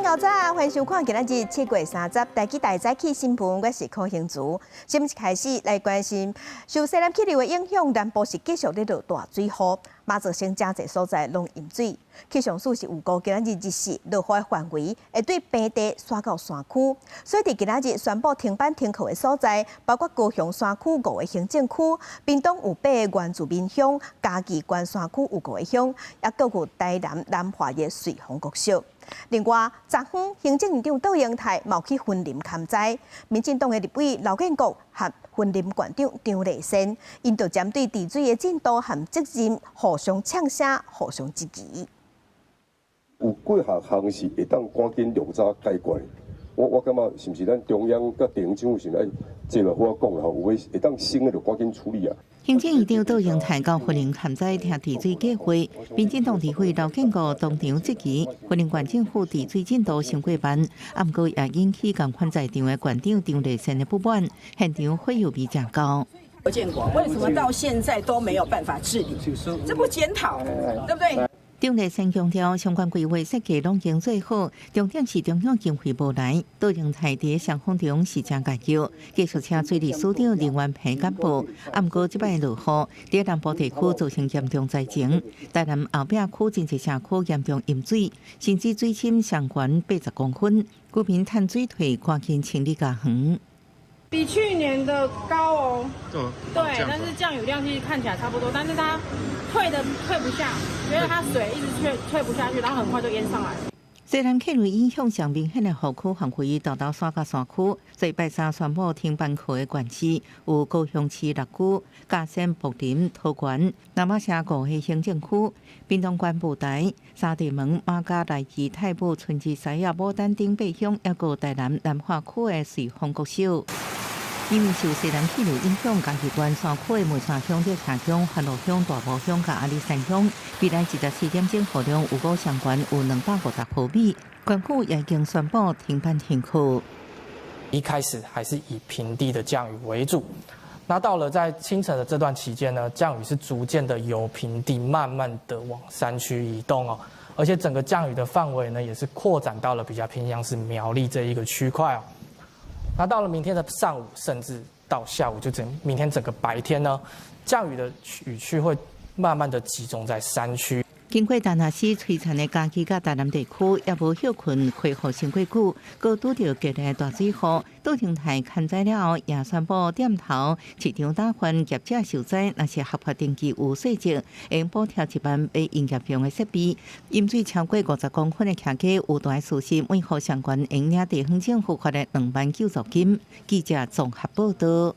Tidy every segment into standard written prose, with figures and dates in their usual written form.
朋友早，歡迎收看今仔日7月30台語大早起新聞，我是柯興竹。新聞一開始來關心，受西南氣流的影響，南部是繼續咧落大水雨，嘛造成誠濟所在攏淹水。氣象署是預估今仔日日時落雨的範圍會對平地徙到山區，所以佇今仔日宣布停班停課的所在，包括高雄山區五個行政區、屏東有八个原住民鄉、嘉義縣山區有五個鄉，抑閣有台南南華的瑞芳國小。另外，昨昏行政院長卓榮泰嘛去雲林勘災，民進黨的立委劉建國和雲林縣長張麗善，𪜶就針對治水的進度和責任互相嗆聲，互相質疑。有幾項項是會當趕緊量早解決的，我感覺是毋是咱中央佮地方政府是愛坐落好好講吼，有的會當先的就趕緊處理啊。行政院長卓榮泰到雲林勘災聽治水計劃，民進黨立委劉建國當場質疑，雲林縣政府治水進度傷過慢，啊毋過也引起仝款在場的縣長張麗善的不滿，現場火藥味誠高。劉建國為什麼到現在都沒有辦法治理？這不檢討，對不對？張麗善強調，相關規劃設計攏已經做好，重點是中央經費無來。卓榮泰佇雙方中是誠介紹，繼續請水利署長林元平簡報。啊，毋過這擺落雨，佇南部地區造成嚴重災情，台南後壁區真濟社區嚴重淹水，甚至水深上懸80公分，居民趁水退，趕緊清理家園。比去年的高哦，對，但是降雨量其實看起來差不多，但是它退的退不下，覺得它水一直退退不下去，然後很快就淹上來了。西南氣流影響上明顯的雨區範圍，沓沓徙到山區，所以拜三宣布停班課的縣市有高雄市六區、嘉善、木林、桃園、那瑪夏五個行政區、屏東縣霧台、三地門、馬家、來義、泰武、春日西亞、牡丹頂八鄉，抑閣台南南華區的瑞芳國小。因為受西南氣流影響，嘉義縣山區的梅山鄉、熱茶鄉、番路鄉、大埔鄉佮阿里山鄉，未來24點鐘雨量預估上懸有250毫米，縣府也已經宣布停班停課。一開始還是以平地的降雨為主，那到了在清晨的這段期間呢，降雨是逐漸的由平地慢慢的往山區移動哦，而且整個降雨的範圍呢，也是擴展到了比較偏向是苗栗這一個區塊哦。那到了明天的上午，甚至到下午，就整明天整個白天呢，降雨的雨區會慢慢的集中在山區。經過達那斯摧殘的嘉義佮台南地區，也無歇睏恢復傷過久，閣拄著激烈大水雨，卓榮泰勘災了後，也宣布店頭市場打販業者受災，若是合法登記有稅證，會補貼1萬買營業用的設備。淹水超過50公分的徛家有大事實，每戶上懸會領地方政府發的2萬救助金。記者綜合報道。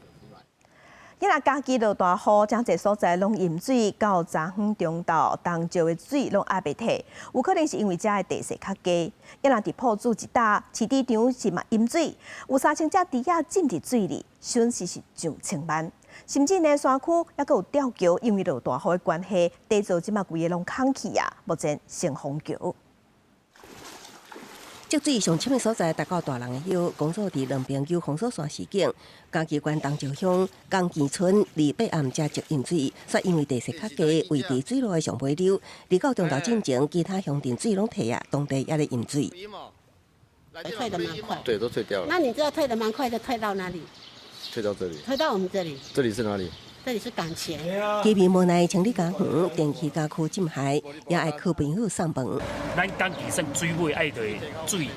今仔嘉義落大雨，誠濟所在攏淹水，到昨昏中晝，東石的水攏猶未退，有可能是因為遮的地勢較低。抑若佇朴子一搭飼豬場是嘛淹水，有3000隻豬仔浸佇水裡，損失是上千萬。甚至呢，山區猶閣有吊橋，因為落大雨的關係，底座這馬規个攏空去啊，目前先封橋。積水上深的所在，達到大人的腰。工作佇兩邊有封鎖線示警。嘉義縣東石鄉江墘村禮拜暗才積淹水，煞因為地勢較低，位佇水路的上尾溜。佇到中晝進前，其他鄉鎮水攏退啊，當地猶咧淹水。退得蠻快。對，都退掉了。那你知道退得蠻快的，退到哪裡？退到這裡。退到我們這裡。這裡是哪裡？這裡是港前。居民無奈清理家園，電器家具浸害，也愛靠朋友送飯。咱港其算水尾愛著水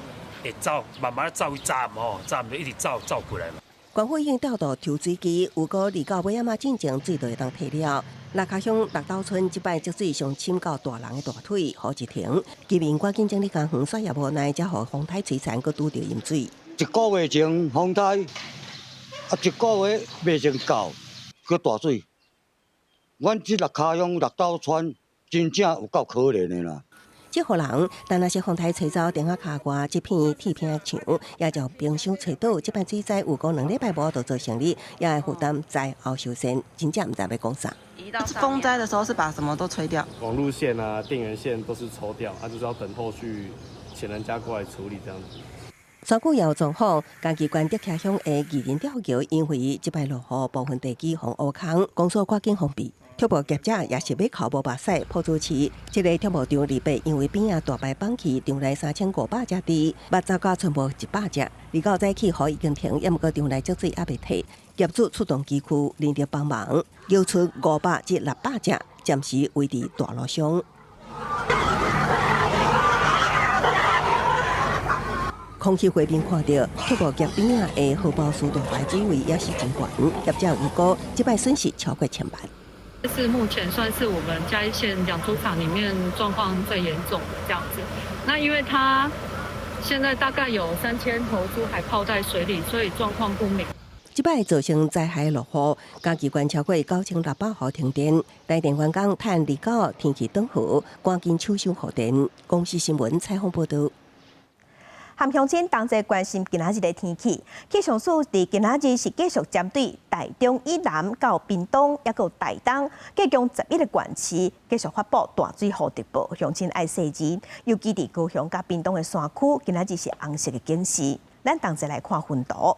會走，慢慢走去閘吼，閘就一直走走過來嘛。縣府已經調度抽水機，預估二到尾仔馬進前水就會當退了。蚋卡鄉六斗村這擺積水上深到大人的大腿，雨一停，居民趕緊整理家園，煞也無奈，才予風颱摧殘，閣拄著淹水。一個月前風颱，啊一個月未曾到，閣大水。阮這蚋卡鄉六斗村真正有夠可憐的啦。這戶人，但若是風颱吹走電仔跤外這片鐵片牆，也將冰箱吹倒。這擺水災有講2禮拜無法做生意，也會負擔災後修繕，真正毋知欲講啥。風災的時候是把什麼都吹掉？網路線啊、電源線都是抽掉，啊，就是要等後續請人家過來處理這樣子。山區也有狀況，嘉義縣竹崎鄉的二林吊橋，因為這擺落雨，部分地基予挖空，公所趕緊封閉。畜牧業者也是欲哭無目屎。朴柱市這个畜牧場二八因為邊仔大排放棄，場內3500隻豬，肉走甲賰無100隻。二九早起雨已經停，猶毋過場內積水猶未退，業主出動機具人力幫忙，舀出500至600隻，暫時圍佇大路上。空氣畫面看著，畜牧業邊仔的荷包樹大排水位也是真懸，業者預估這擺損失超過千萬。這是目前算是我們嘉義縣養豬場裡面狀況最嚴重的這樣子。那因為它現在大概有3000頭豬還泡在水裡，所以狀況不明。這擺造成災害落雨，嘉義縣超過9600戶停電，台電員工趁二九天氣轉好，趕緊搶修護電。公視新聞採訪報導。和鄉親同齊關心今仔日的天氣，氣象署佇今仔日是繼續針對台中以南到屏東，抑閣台東，計共11个縣市繼續發布大水雨特報，鄉親愛細緻。尤其佇高雄佮屏東的山區，今仔日是紅色的警示。咱同齊來看分圖。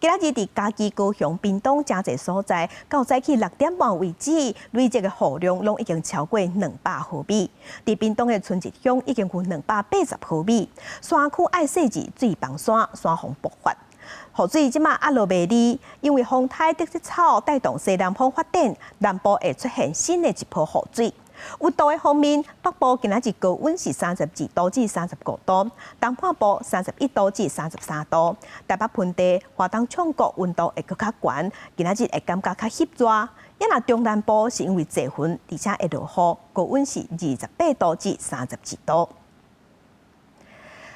今仔日佇嘉義、高雄、屏東誠濟所在，到早起6點半為止，累積的雨量攏已經超過200毫米。佇屏東的春日鄉已經有280毫米。山區愛細緻注意防山，山洪爆發。雨水這馬壓落袂離，因為風颱得勢帶動西南風發展，南部會出現新的一波雨水。溫度的方面，北部今仔日高溫是32度至35度，東半部31度至33度。台北盆地、華東沖國溫度會閣較懸，今仔日會感覺較翕熱。抑若中南部是因為濟雲，而且會落雨，高溫是28度至32度。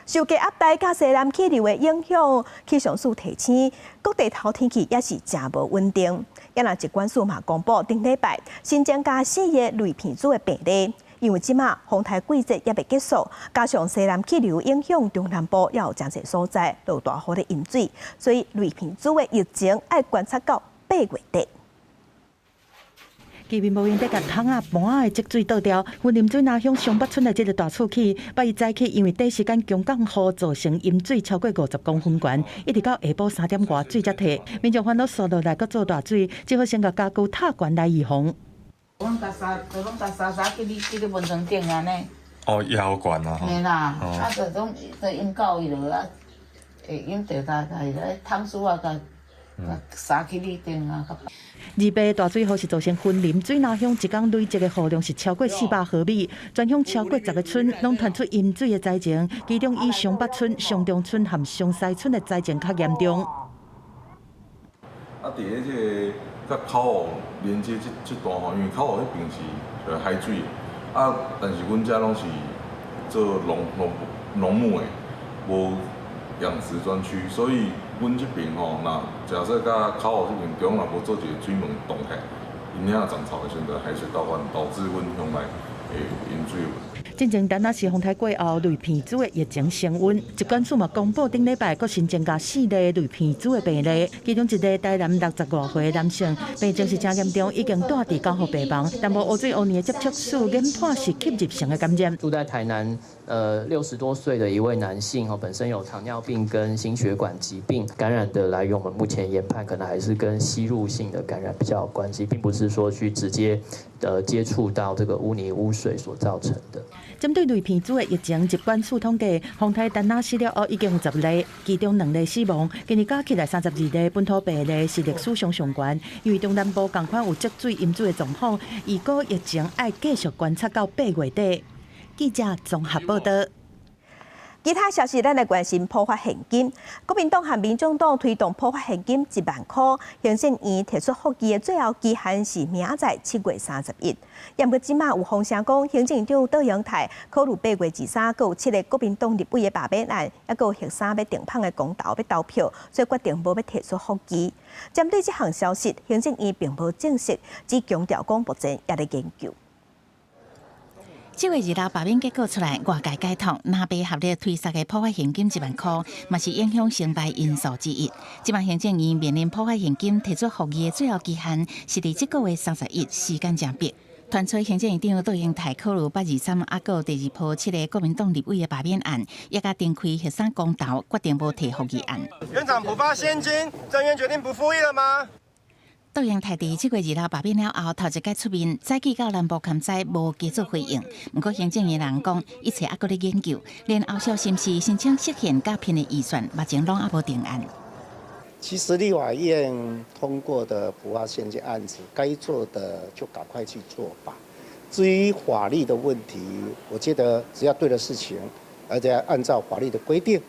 受低壓帶佮西南氣流的影響，氣象署提醒各地頭天氣也是誠無穩定。抑若疾管署嘛公布，頂禮拜新增加四个類鼻疽的病例，因為這馬風颱季節猶未結束，加上西南氣流影響，中南部也有誠濟所在落大雨咧淹水，所以類鼻疽的疫情愛觀察到8月底。居民無閒得共桶仔盤仔的積水倒掉，雲林水林鄉松北村的這个大厝區，拜一早起因為短時間強降雨造成淹水超過50公分懸，一直到下晡3點外水才退。民眾煩惱紲落來閣做大水，只好先共家具拆懸來預防。阮共沙，就攏共沙沙去你去你門床頂按呢。哦，也好懸啊！嘿啦，啊，就攏就淹到伊落啊，會淹著共共伊個桶書啊，共沙去你頂啊。二八大水雨是造成雲林水林鄉一工累積的雨量是超過400毫米，全鄉超過10个村攏傳出淹水的災情，其中以松北村、松中村和松西村的災情較嚴重。啊，佇咧這个佮口湖連接這段吼，因為口湖彼邊是海水，啊，但是阮遮攏是做農牧的，無養殖專區，所以阮這邊吼，若假設佮口湖這邊中若無做一个水門擋起來，𪜶遐漲潮的時陣，海水倒灌，導致阮鄉內會淹水。進前陳仔是風颱過後，類鼻疽的疫情升溫，疾管署嘛公布頂禮拜閣新增加四例類鼻疽的病例，其中一個台南60外歲的男性，病情是誠嚴重，已經住佇監護病房，但無污水污泥的接觸史，研判是吸入性的感染。住在台南，60多歲的一位男性，本身有糖尿病跟心血管疾病，感染的來源，我們目前研判可能還是跟吸入性的感染比較有關係，並不是說去直接接觸到這個污泥污水所造成的。針對類鼻疽的疫情，疾管署統計，風颱陳仔死了後已經有10例，其中2例死亡。今年加起來32例本土病例是歷史上上懸。因為中南部仝款有積水淹水的狀況，預估疫情愛繼續觀察到8月底。記者綜合報導。其他消息，咱來關心普發現金。國民黨和民眾黨推動普發現金1萬箍，行政院提出覆議的最後期限是明仔載7月31。毋過這馬有風聲講，行政院長卓榮泰考慮8月23，閣有七个國民黨立委的罷免案，抑閣有核三欲停麭的公投欲投票，所以決定無欲提出覆議。針對這項消息，行政院並無證實，只強調講目前也咧研究。7月26罷免結果出來，外界解讀，藍白合力推捒的普發現金1萬箍，嘛是影響成敗因素之一。這馬行政院面臨普發現金提出覆議的最後期限，是佇這個月31，時間誠迫。傳出行政院長卓榮泰考慮823抑閣第二波七个國民黨立委的罷免案，也共重開核三公投，決定無提覆議案。院長普發現金，政院決定不覆議了嗎？卓榮泰佇7月2號罷免了後，頭一擺出面，早起到南部勘災無加做回應。毋過行政院人講，一切猶閣咧研究，連後續是毋是申請釋憲佮編的預算，目前攏猶無定案。其實立法院通過的普發現金案子，該做的就趕快去做吧。至於法律的問題，我覺得只要對的事情，而且按照法律的規定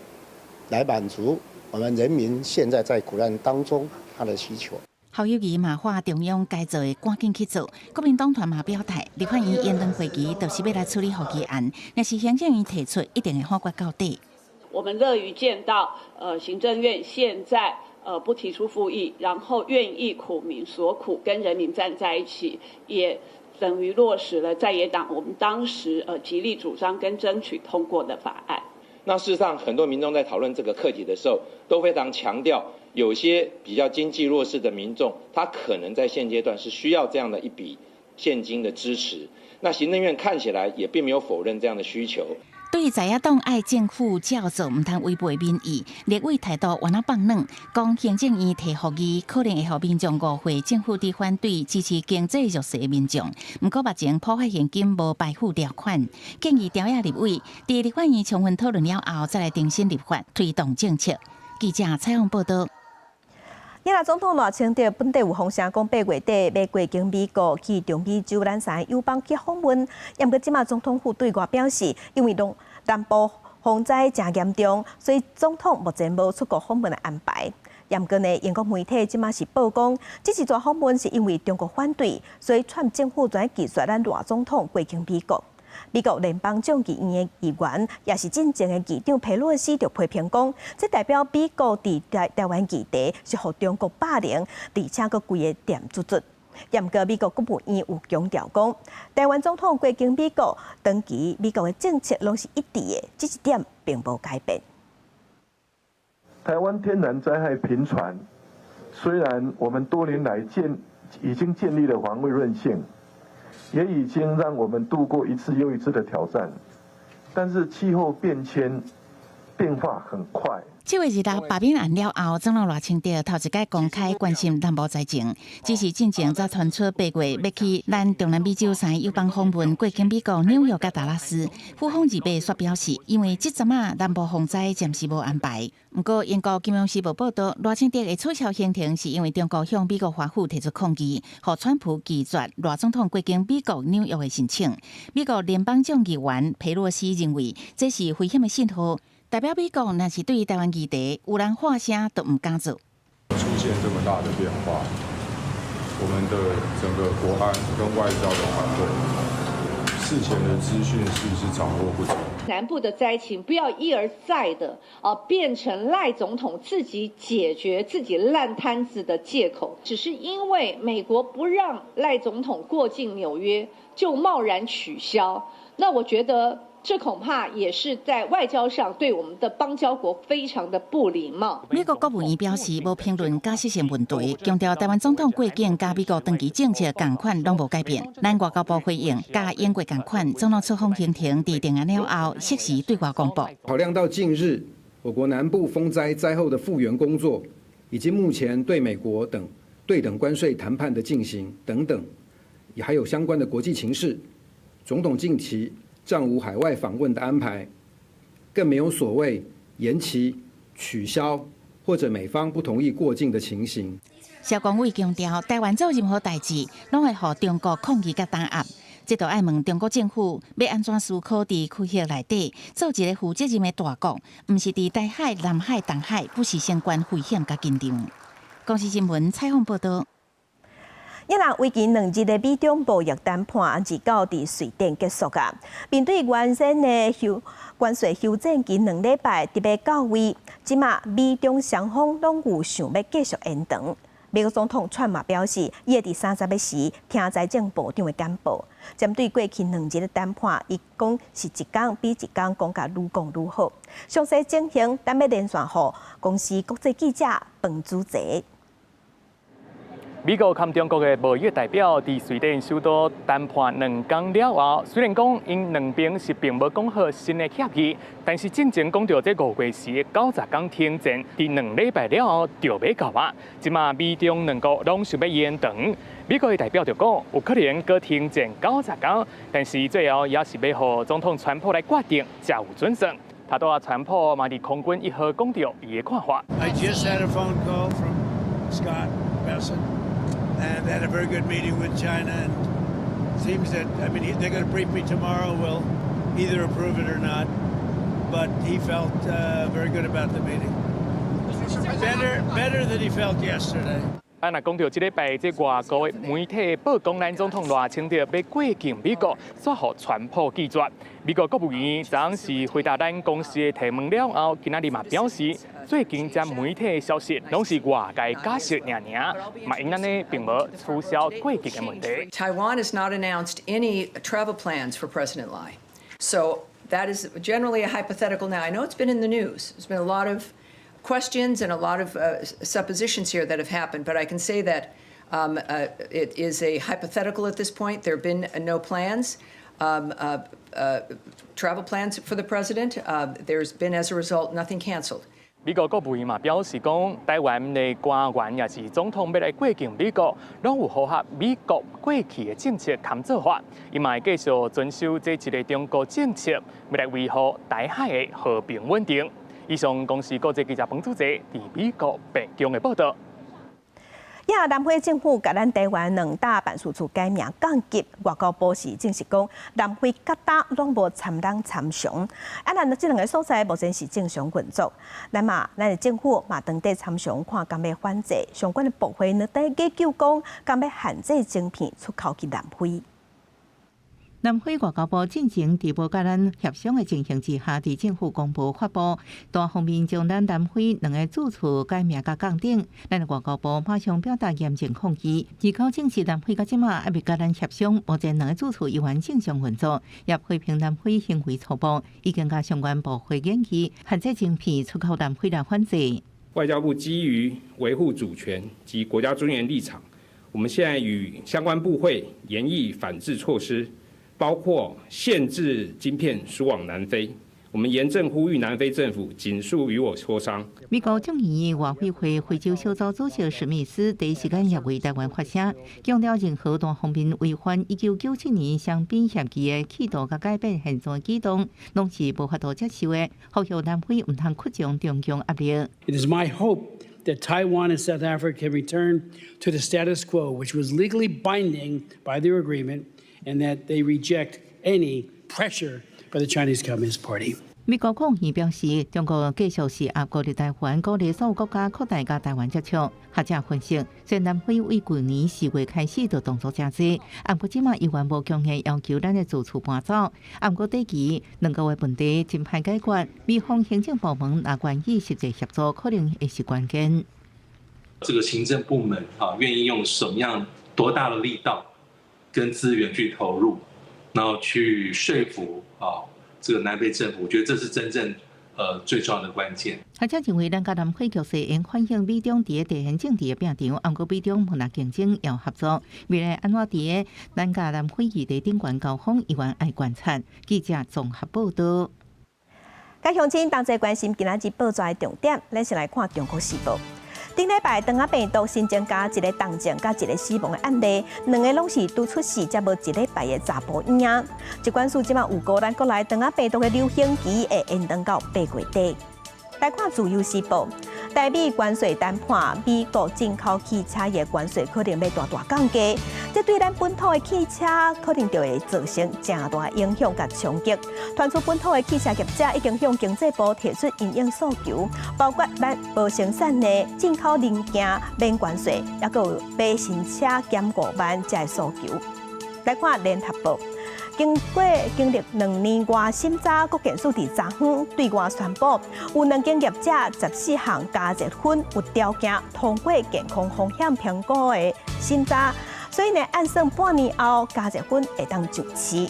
來滿足我們人民現在在苦難當中他的需求。侯友宜嘛喊中央該做的趕緊去做，國民黨團嘛表態，立法院延長會期就是欲來處理予議案，若是行政院提出，一定會否決到底。我們樂於見到，行政院現在不提出復議，然後願意苦民所苦，跟人民站在一起，也等於落實了在野黨我們當時極力主張跟爭取通過的法案。那事實上，很多民眾在討論這個課題的時候，都非常強調，有些比較經濟弱勢的民眾，他可能在現階段是需要這樣的一筆現金的支持。那行政院看起來也並沒有否認這樣的需求。對在野黨愛政府照做，毋通違背民意，立委態度原來放軟，講行政院提予議，可能會予民眾誤會政府佇反對支持經濟弱勢的民眾。毋過目前普發現金無排富條款，建議朝野立委佇立法院充分討論了後，再來重新立法推動政策。記者採訪報導。伊拉總統賴清德本底有風聲講8月底欲過境美國去中美洲咱三个友邦去訪問，毋過這馬總統府對外表示，因為南部洪災誠嚴重，所以總統目前無出國訪問的安排。毋過呢，英國媒體這馬是報講，這次訪問是因為中國反對，所以川普政府才拒絕咱賴總統過境美國。美國聯邦眾議院的議員，也是進前的議長佩洛西就批評講，這代表美國佇台灣議題是予中國霸凌，而且閣規个恬嘟嘟。毋過美國國務院有強調講，台灣總統過境美國，長期美國的政策攏是一致的，這一點並無改變。台灣天然災害頻傳，雖然我們多年來已經建立了防衛韌性，也已經讓我們度過一次又一次的挑戰，但是氣候變遷變化很快。7月2日罷免案了後，總統賴清德頭一擺公開關心南部災情，只是進前才傳出8月欲去咱中南美洲三个友邦訪問，過境美國紐約佮達拉斯。府方28煞表示，因為這陣仔南部洪災暫時無安排。毋過英國金融時報報導，賴清德會取消行程，是因為中國向美國華府提出抗議，予川普拒絕賴總統過境美國紐約的申請。美國聯邦眾議員佩洛西認為，這是危險的信號。代表美國，若是對台灣議題有人喊聲，都毋敢做。出現這麼大的變化，我們的整個國安跟外交的團隊，事前的資訊是不是掌握不足？南部的災情不要一而再的啊，變成賴總統自己解決自己爛攤子的借口。只是因為美國不讓賴總統過境紐約，就貿然取消。那我覺得，這恐怕也是在外交上對我們的邦交國非常的不禮貌。美國國務院表示無評論假設性問題，強調台灣總統過境佮美國長期政策仝款攏無改變。咱外交部回應，佮英國仝款，總統出訪行程佇定案了後，適時對外公布。考量到近日我國南部風災災後的復原工作，以及目前對美國等對等關稅談判的進行等等，也還有相關的國際情勢，總統近期暫無海外訪問的安排，更沒有所謂延期、取消或者美方不同意過境的情形。蕭光偉強調，台灣做任何代誌，攏會予中國抗議佮打壓。這就愛問中國政府欲按怎思考，佇區域內底做一个負責任的大國，毋是佇台海、南海、東海，不時相關危險佮緊張。公視新聞採訪報導。伊人為期2日的美中貿易談判，29佇瑞典結束啊。面對原先的關稅休戰期2禮拜特別到位，這馬美中雙方攏有想欲繼續延長。美國總統川普表示，伊會佇30日時聽財政部長的簡報。針對過去兩日的談判，伊講是一工比一工講甲愈講愈好。詳細情形，咱欲連線予公視國際記者彭祖澤。美國佮中國的貿易代表佇瑞典首都談判2工了後，雖然講𪜶兩邊是並無講好新的協議，但是進前講著這5月時的90工停戰，佇2禮拜了後就欲到啊。這馬美中兩國攏想欲延長，美國的代表就講有可能閣停戰九十工，但是最後也是欲予總統川普來決定，才有準算。頭拄仔川普嘛佇空軍一號講著伊的看法。 I just had a phone call from Scott Bessent and had a very good meeting with China. And seems that, I mean, they're going to brief me tomorrow. We'll either approve it or not. But he felt very good about the meeting. Better than he felt yesterday. 啊，若講著這禮拜這外國的媒體報講，咱總統賴清德欲過境美國，煞予川普拒絕。美國國務院昨昏時回答咱公視的提問了後，今仔日嘛表示，最近這媒體的消息攏是外界假設爾爾，嘛𪜶按呢並無取消過境的問題。 Taiwan has not announced any travel plans for President Lai. So that is generally a hypothetical now. I know it's been in the news. There's been a lot of questions and a lot of suppositions here that have happened, but I can say that it is a hypothetical at this point. There have been no plans, travel plans for the president. There's been, as a result, nothing canceled. 美國國務院嘛表示講，台灣的官員抑是總統欲來過境美國，攏有符合美國過去的政策佮做法，伊嘛會繼續遵守這一個中國政策，欲來維護台海的和平穩定。以上公視國際記者彭祖哲佇美國白宮的報道。呀，南非政府共咱台灣兩大辦事處改名降級，外交部是證實講，南非佮今攏無參人參詳。啊，咱這兩个所在目前是正常運作。咱嘛，咱的政府嘛當地參詳看敢欲反制相關的部會呢，佇研究講敢欲限制晶片出口去南非。南非外交部進前佇無佮咱協商的情形之下，佇政府公報發布，單方面將咱南非兩个駐處改名共降等，咱外交部馬上表達嚴正抗議。而且證實南非到這馬猶未佮咱協商，目前兩个駐處依然正常運作，也批評南非行為粗暴，已經共相關部會研議限制晶片出口南非來反制。外交部基於維護主權及國家尊嚴立場，我們現在與相關部會研議反制措施。包括限制晶片輸往南非，我們嚴正呼籲南非政府盡速與我磋商。美國眾議院外委會非洲小組主席史密斯第一時間也為台灣發聲，強調任何單方面違反1997年雙邊協議的企圖佮改變現狀的舉動，攏是無法度接受的。呼籲南非毋通屈從中共壓力。 It is my hope that Taiwan and South Africa can return to the status quo, which was legally binding by their agreement, and that they reject any pressure by the Chinese Communist Party. 美國國務院表示，中國繼續施壓孤立台灣，鼓勵所有國家擴大佮台灣接觸。學者分析，雖然南非對舊年4月開始就動作誠濟，毋過這馬依然無強硬要求咱的駐處搬走。毋過短期兩國的問題真歹解決，美方行政部門若願意實際協助，可能會是關鍵。這個行政部門啊，願意用什麼樣多大的力道跟資源去投入，然後去說服啊這個南非政府，我覺得這是真正最重要的關鍵。學者認為，咱佮南非局勢應反映美中佇地緣政治的拼場，毋過美中毋但競爭也合作。未來按怎佇咱佮南非議題頂懸交鋒，依然愛觀察。記者綜合報道。佮鄉親同齊關心今仔日報紙的重點，咱先來看《中國時報》。頂禮拜，腸仔病毒新增加一个重症佮一个死亡的案例，兩个攏是拄出世才無一禮拜的查埔嬰。疾管署這馬預估，咱國內腸仔病毒的流行期會延長到8月底。來看《自由時報》，台美關稅談判，美國進口汽車的關稅可能欲大大降低，這對咱本土的汽車可能就會造成誠大影響佮衝擊。傳出本土的汽車業者已經向經濟部提出𪜶的訴求，包括咱無生產的進口零件免關稅，抑閣有買新車減5萬這个訴求。來看聯合報。經過經歷2年外審查，國健署佇昨昏對外宣布，有兩間業者14項加熱粉有條件通過健康風險評估的審查，所以呢，按算半年後加熱粉會當上市。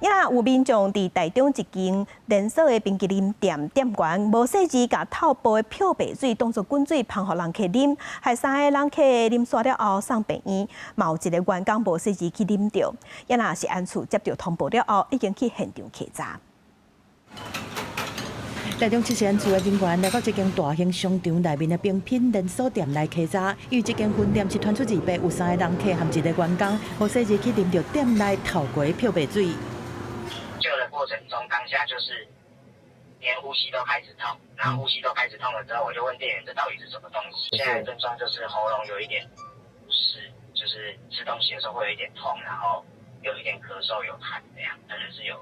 也有民眾佇台中一間連鎖的冰淇淋店店員無細緻共透泡的漂白水當做滾水芳予人客啉，害三个人客啉煞了後送病院，嘛有一个員工無細緻去啉著。也若食安處接著通報了後，已經去現場稽查。台中市食安處的人員來到這間大型商場內面的冰品連鎖店來稽查，因為這間分店是傳出二八有三个人客和一个員工無細緻去啉著店內透過的漂白水。救的過程中，當下就是連呼吸都開始痛，然後呼吸都開始痛了之後，我就問店員這到底是什麼東西？現在症狀就是喉嚨有一點不適，就是吃東西的時候會有一點痛，然後有一點咳嗽、有痰這樣，可能是有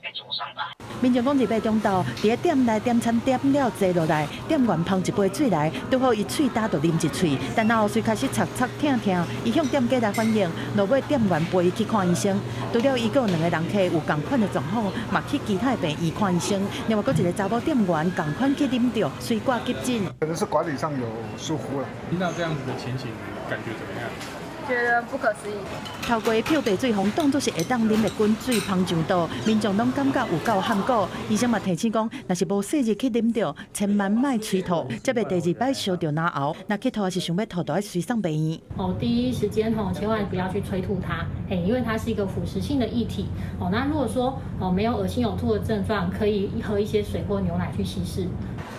被灼傷吧。民眾講二八中晝，佇咧店內點餐點了坐落來，店員芳一杯水來，拄好伊喙焦就啉一喙，但後隨開始插插疼疼，伊向店家來反映，落尾店員陪伊去看醫生。除了伊，閣有兩个人客有仝款的狀況，嘛去其他的病院看醫生。另外，閣一个查某店員仝款去啉著，隨掛急診。可能是管理上有疏忽了。聽到這樣子的情形，感覺怎麼樣？覺得不可思議。透過漂白水，予當作是會當啉的滾水芳上肚，民眾攏感覺有夠罕古。醫生嘛提醒講，若是無細緻去啉著，千萬莫催吐，才袂第二擺燒著嚨喉。若去吐抑是想欲吐，著愛隨送病院。哦，第一時間吼，千萬不要去催吐它，嘿，因為它是一個腐蝕性的液體。哦，那如果說哦沒有噁心嘔吐的症狀，可以喝一些水或牛奶去稀釋。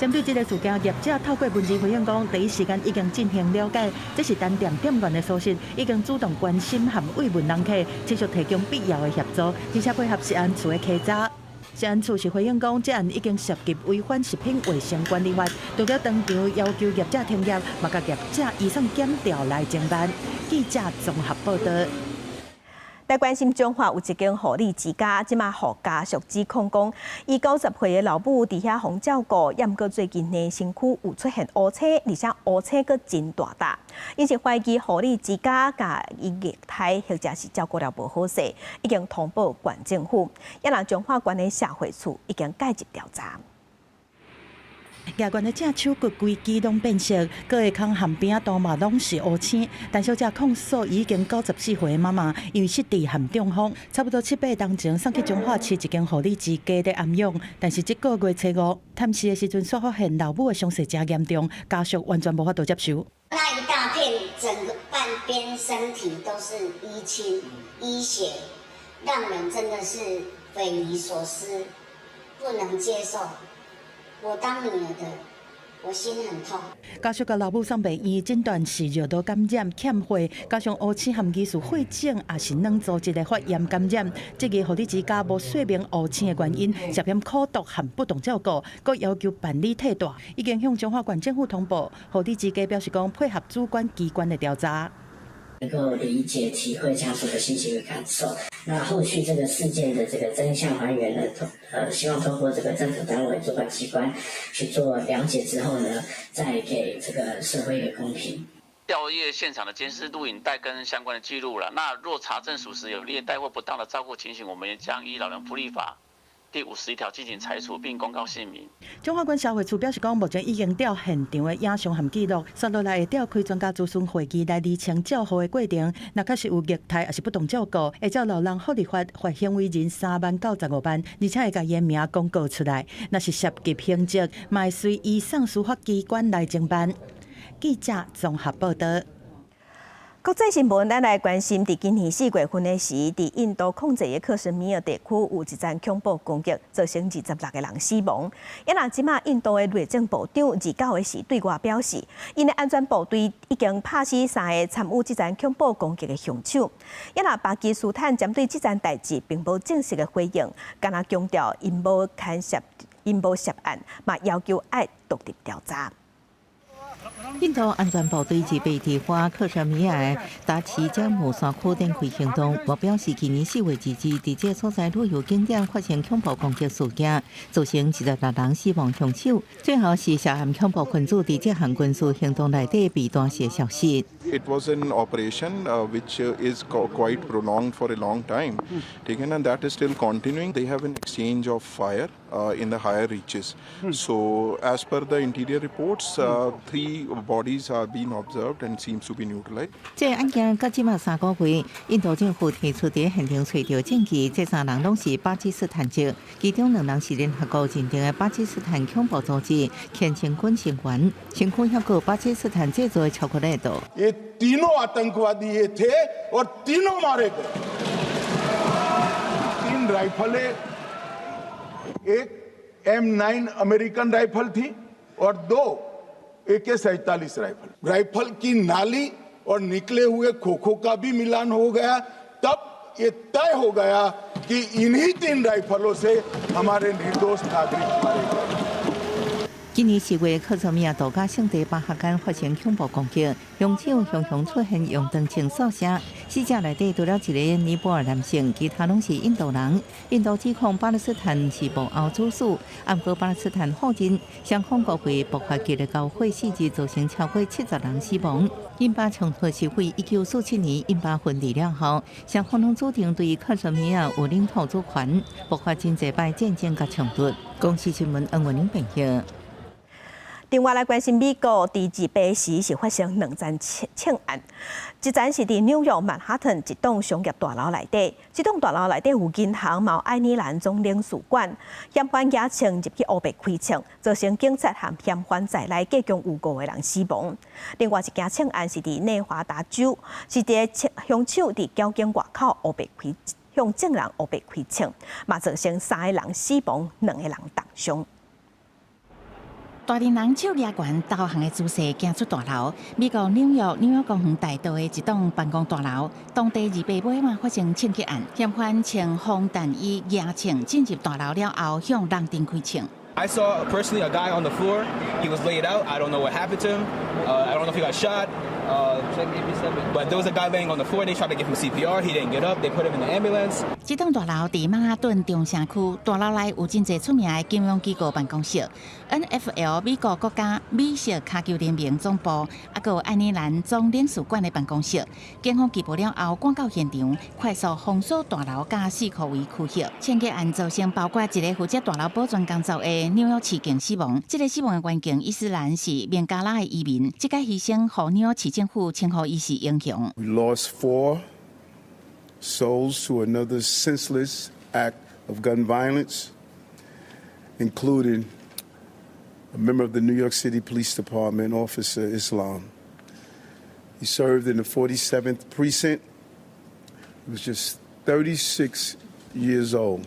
針對這个事件，業者透過文字回應講，第一時間已經進行了解，這是單店店員的疏失，已經主動關心和慰問人客，持續提供必要的協助，而且配合食安處的稽查。食安處是回應講，這案已經涉及違反食品衛生管理法，除了當場要求業者停業，嘛共業者移送檢調來偵辦。記者綜合報導。來關心彰化有一間護理之家，這馬予家屬指控講，伊90歲的老母佇遐予照顧，也毋過最近呢身軀有出現烏青，而且烏青閣真大笪，𪜶是懷疑護理之家共伊虐待或者是照顧了無好勢，已經通報縣政府，也若彰化縣的社會處已經介入調查。額懸的正手骨規支攏變色，閣下崁和邊仔度嘛攏是烏青。陳小姐控訴已經94歲的媽媽，因為失智和中風，差不多七八冬前送去彰化市一間護理之家咧安養，但是這個月初五探視的時陣，煞發現老母的傷勢誠嚴重，家屬完全無法度接受。那一大片，整個半邊身體都是淤青、淤血，讓人真的是匪夷所思，不能接受。我當女兒的，我心很痛。家屬共老母送病院，診斷是尿道感染、欠血，加上烏青和疑似血腫，抑是軟組織的發炎感染。這個護理之家無說明烏青的原因，涉嫌苦毒和不當照顧，閣要求辦理替代，已經向彰化縣政府通報。護理之家表示講，配合主管機關的調查。能夠理解體會家屬的心情與感受。那後續這個事件的這個真相還原呢？希望透過這個政府單位主管機關去做了解之後呢，再給這個社會一個公平。調閱現場的監視錄影帶跟相關的記錄了。那若查證屬實有虐待或不當的照顧情形，我們也將依老人福利法第51條進行裁處並公告姓名。彰化縣社會處表示講，目前已經調現場的影像和記錄，紲落來會召開專家諮詢會議來釐清照護的過程。若確實有虐待抑是不當照顧，會照老人福利法罰行為人3萬到15萬，而且會共伊的名公告出來。若是涉及刑責，嘛會隨移送司法機關來偵辦。記者綜合報導。國際新聞，咱來關心，佇今年4月份的時，佇印度控制的克什米爾地區有一場恐怖攻擊，造成26個人死亡。也若這馬印度的內政部長29的時對外表示，𪜶的安全部隊已經拍死三个參與這場恐怖攻擊的兇手。也若巴基斯坦針對這件代誌並無正式的回應，干焦強調𪜶無牽涉，𪜶無涉案，嘛要求愛獨立調查。印度安全部隊二八佇華克什米爾達奇加姆山區展開行動，目標是去年4月22佇這个所在旅遊景點發生恐怖攻擊事件，造成26人死亡兇手。最後是涉嫌恐怖分子佇這項軍事行動內底被彈射消失。 It was an operation which is quite prolonged for a long time. And that is still continuing. They have an exchange of fire in the higher reaches. So, as per the interior reports, three Three bodies are being observed and seems to be neutralized. 這個案件到這馬3個月，印度政府提出佇現場揣著證據，這三人攏是巴基斯坦籍，其中兩人是聯合國認定的巴基斯坦恐怖組織虔誠軍成員，身軀抑閣巴基斯坦製造的巧克力豆。 ये तीनों आतंकवादी ये थे और तीनों मारे गए। तीन राइफलें, एक M9 American rifle थी और दो AK-47 rifle. Rifle की नाली और निकले हुए खोखों का भी मिलान हो गया। तब ये तय हो गया कि इन्हीं तीन राइफलों से हमारे निर्दोष नागरिक मारे गए। 今年4月，克什米爾度假勝地巴哈干發生恐怖攻擊，兇手雄雄出現用長槍掃射，死者內底除了一个尼泊爾男性，其他攏是印度人。印度指控巴勒斯坦是幕後主使，毋過巴勒斯坦否認，雙方國會爆發激烈交火4日，造成超過70人死亡。印巴衝突是為1947年印巴分離了後，雙方攏主張對克什米爾有領土主權，爆發真濟擺戰爭佮衝突。公視新聞恩文玲編譯。另外來關心美國佇28時是發生兩件槍案，一件是佇紐約曼哈頓一棟商業大樓內底，這棟大樓內底有銀行、嘛有愛爾蘭總領事館，嫌犯舉槍入去烏白開槍，造成警察和嫌犯在內計共有五個人死亡。另外一件槍案是佇內華達州，是佇兇手佇交警外口烏白開向證人烏白開槍，嘛造成三個人死亡，兩個人重傷。大陣人手舉懸投降的姿勢行出大樓。美國紐約紐約公園大道的一棟辦公大樓，當地28尾嘛發生槍擊案，嫌犯穿防彈衣、舉槍進入大樓了後，向人陣開槍。 I saw personally a guy on the floor. He was laid out. I don't know what happened to him. I don't know if he got shot. But there was a guy laying on the floor. They tried to give him CPR. He didn't get up. They put him in the ambulance. 這棟大樓佇曼哈頓中城區，大樓內有真濟出名的金融機構辦公室，NFL 美國國家美式跤球聯盟總部，抑閣有愛爾蘭總領事館的辦公室。警方緝捕了後，趕到現場，快速封鎖大樓佮四箍圍區域。槍擊案造成包括一個負責大樓保全工作的紐約市警死亡。這个死亡的員警伊斯蘭是孟加拉的移民，這个犧牲予紐約市政府稱呼伊是英雄。 We lost four souls to another senseless act of gun violence, including a member of the New York City Police Department, Officer Islam. He served in the 47th Precinct. He was just 36 years old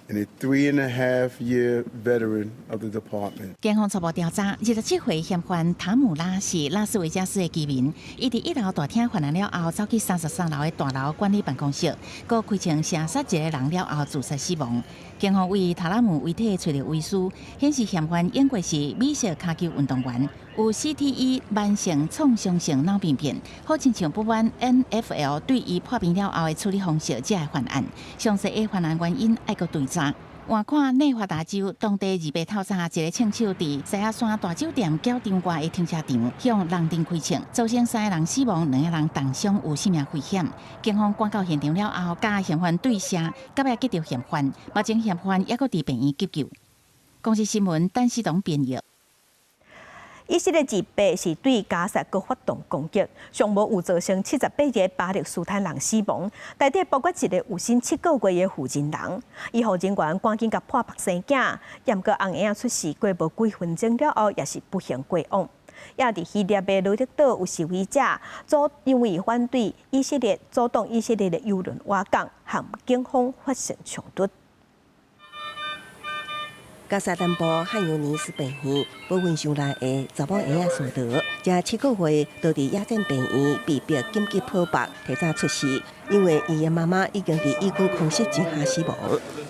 and a 3.5-year veteran of the department. 警方初步調查，27歲嫌犯塔姆拉是拉斯維加斯的居民。伊佇1樓大廳犯案了後，走去33樓的大樓管理辦公室，閣開槍射殺一个人了後自殺死亡。警方為塔拉姆遺體揣著遺書，顯示嫌犯應過是美式跤球運動員，有 CTE 慢性創傷性腦病變，好親像不滿 NFL 對伊破病了後的處理方式，才會犯案。詳細的犯案原因愛閣追查。換看內華達州當地28透早，一个槍手佇西雅山大酒店繳場外的停車場向人陣開槍，造成三个人死亡，兩个人重傷，有性命危險。警方趕到現場了後，佮嫌犯對射，到尾擊著嫌犯，目前嫌犯猶閣佇病院急救。公視新聞陳思東編譯。以色列28是對加薩閣發動攻擊，上無有造成78個巴勒斯坦人死亡，內底包括一个有身7個月的婦人人。醫護人員趕緊共破腹生囝，毋過翁嬰仔出世過無幾分鐘了後，也是不幸過往。也佇希臘的呂德島有示威者阻因為反對以色列阻擋以色列的油輪倚港，和警方發生衝突。加薩南部漢尤尼斯病院保溫箱內的查某嬰仔蘇德，才7個月，就佇野戰病院被迫緊急剖腹，提早出世，因為伊的媽媽已經佇以軍空襲之下死亡。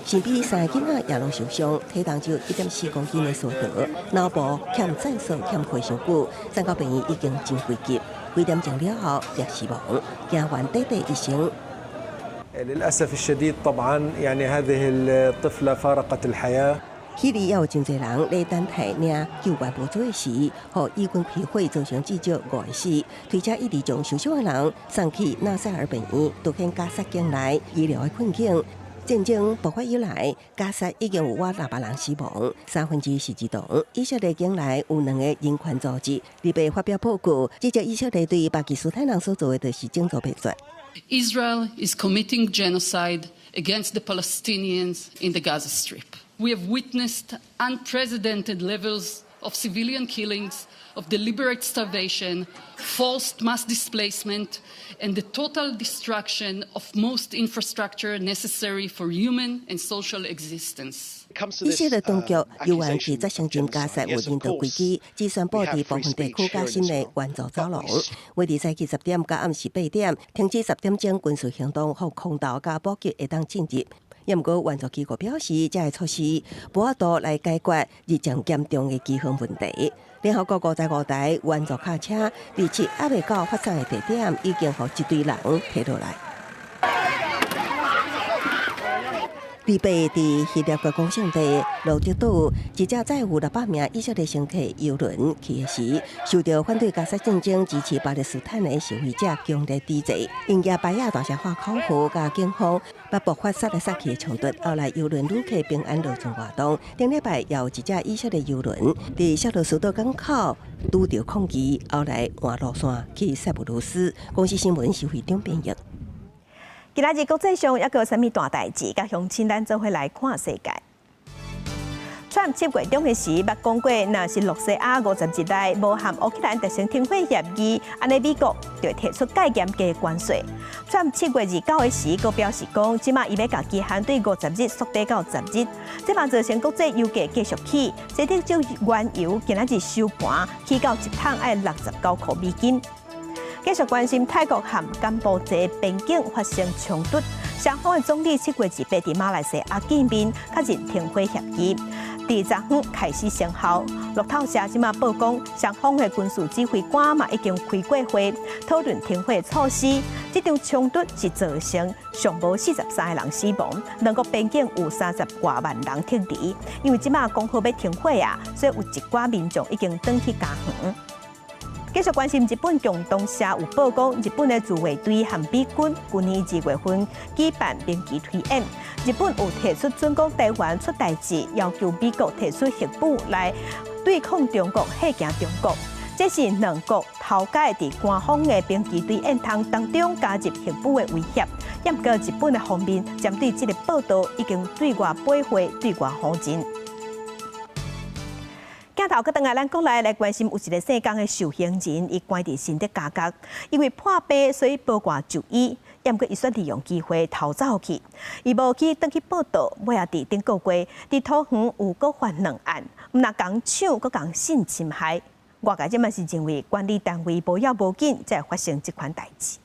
身邊三个囡仔也攏受傷，體重只有1.4公斤的蘇德，腦部欠酸素欠血傷久，送到病院已經真危急，幾點鐘了後也死亡。警員短短醫生。 للأسف الشديد طبعا يعني هذه الطفلة فارقت الحياة. 彼裡也有真濟人咧等待領救援物資時，予以軍開火造成至少五个死，推車一直將受傷的人送去納賽爾病院，凸顯加薩境內醫療的困境。戰爭爆發以來，加薩已經有倚600人死亡，三分之一是兒童。以色列境內有兩個人權組織，禮拜發表報告，指責以色列對巴基斯坦人所做的就是種族滅絕。 Israel is committing genocide against the Palestinians in the Gaza Strip. We have witnessed unprecedented levels of civilian killings, of deliberate starvation, forced mass displacement, and the total destruction of most infrastructure necessary for human and social existence. 以色列當局猶原拒絕承認加薩有人道危機，只宣布佇部分地區加新的援助走廊。維持早起10點到暗時8點，停止10點鐘軍事行動，予空投佮補給會當進入。毋過援助機構表示，這个措施無法度來解決日漸嚴重的饑荒問題。聯合國55台援助卡車，二七猶未到發送的地點，已經予一堆人提落來。禮拜佇希臘觀光勝地羅德島，一隻載有600名以色列乘客郵輪去的時，受到反對加薩戰爭、支持巴勒斯坦的示威者強烈抵制，𪜶舉牌仔大聲喊口號，佮警方捌爆發殺來殺去的衝突。後來郵輪旅客平安落船活動。頂禮拜也有一隻以色列郵輪佇塞羅斯島港口拄著抗議，後來換路線去塞浦路斯。公視新聞是會長編譯。今仔日國際上猶閣有啥物大代誌？佮鄉親咱做伙來看世界。川普7月中的時，捌講過，若是露西亞50日內無和烏克蘭達成停火協議，按呢美國就會提出蓋嚴格關稅。川普7月29的時，閣表示講，這馬伊欲共期限對50日縮短到10日，這嘛造成國際油價繼續起，西德州原油今仔日收盤起到一桶愛69塊美金。繼續關心泰國和柬埔寨邊境發生衝突，雙方的總理7月28佇馬來西亞見面，確認停火協議，佇昨昏開始生效。路透社這馬報講，雙方的軍事指揮官嘛已經開過會，討論停火措施。這場衝突是造成上無43個人死亡，兩國邊境有30外萬人撤離。因為這馬講好欲停火啊，所以有一寡民眾已經轉去家園。繼續關心日本共同社有報講，日本的自衛隊和美軍去年2月份舉辦兵棋推演，日本有提出準講台灣出代誌，要求美國提出核武來對抗中國，嚇驚中國。這是兩國頭擺佇官方的兵棋推演當中加入核武的威脅。毋過日本的方面針對這个報道已經對外駁回，對外否認。鏡頭閣轉來，咱國內來關心，有一个姓江的受刑人，伊關佇新竹監獄，因為破病，所以保外就醫。毋過伊煞利用機會逃走去，伊無去轉去報到，尾仔佇頂個月，佇桃園有閣犯兩案，毋但共搶，閣共性侵害。外界這馬是認為管理單位無要無緊，才會發生這款代誌。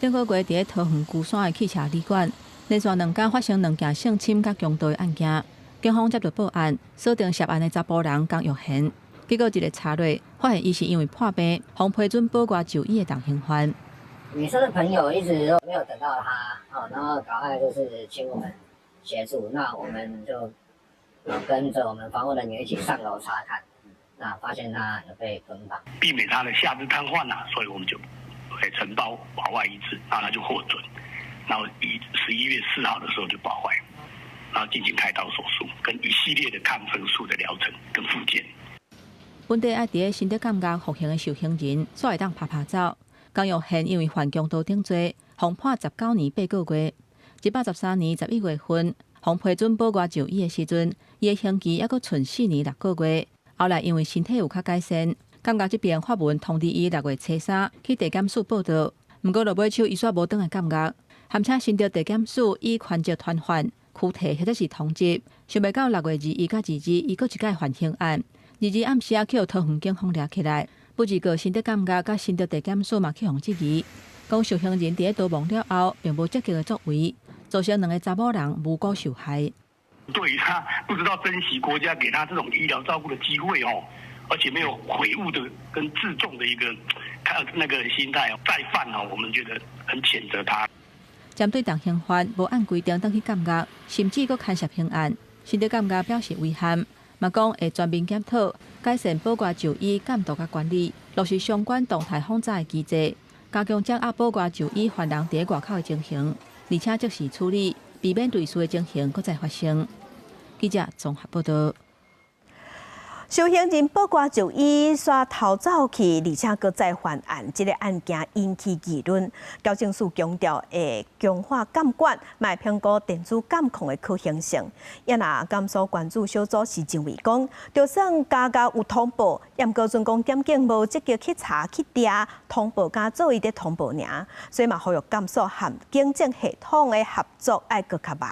頂個月佇咧桃園龜山的汽車旅館，連續兩工發生兩件性侵佮強盜的案件。警方接到報案，鎖定涉案的查埔人江玉賢。結果一个查落，發現伊是因為破病，予批准保外就醫的重刑犯。女生的朋友一直都沒有等到他，然後趕快就是請我們協助，那我們就跟着我們防護人員一起上樓查看，那發現他有被捆綁，避免他的下肢癱瘓啦，所以我們就會呈報保外醫治，然後他就獲准，然後以11月4號的時候就保外。然後進行開刀手術，跟一系列的抗生素的療程跟復健。本底愛佇咧新竹監獄服刑的受刑人，煞會當趴趴走。江玉賢因為犯強盜等罪，予判19年8個月。113年11月份，予批准保外就醫的時陣，伊的刑期猶閣賰4年6個月。後來因為身體有較改善，監獄這邊發文通知伊6月初3去地檢署報到。毋過落尾手，伊煞無轉來監獄，含請新竹地檢署以權責傳喚、驅提或者是通緝，想袂到6月21佮22，伊閣一擺犯刑案。22暗時仔去予桃園警方掠起來，不只個新竹監獄佮新竹地檢署嘛去予質疑，講受刑人佇咧逃亡了後，並無積極的作為，造成兩个查某人無辜受害。對於他不知道珍惜國家給他這種醫療照顧的機會哦，而且沒有悔悟的跟自重的一個他那個心態哦，再犯哦，我們覺得很譴責他。針對重刑犯無按規定轉去監獄，甚至閣牽涉刑案，新竹監獄表示遺憾，嘛講會全面檢討，改善保外就醫監督佮管理，落實相關動態訪查的機制，加強掌握保外就醫犯人佇咧外口的情形。而且即時處理，避免類似的情形閣再發生。記者綜合報道。受刑人報掛就醫，煞逃走去，而且閣再犯案，這个案件引起議論。矯正署強調會強化監管，嘛會評估電子監控的可行性。也若監所關注小組是認為講，就算監獄有通報，毋過準講檢警無積極去查去調，通報敢做伊佇通報爾，所以嘛呼籲監所和警政系統的合作愛閣較密。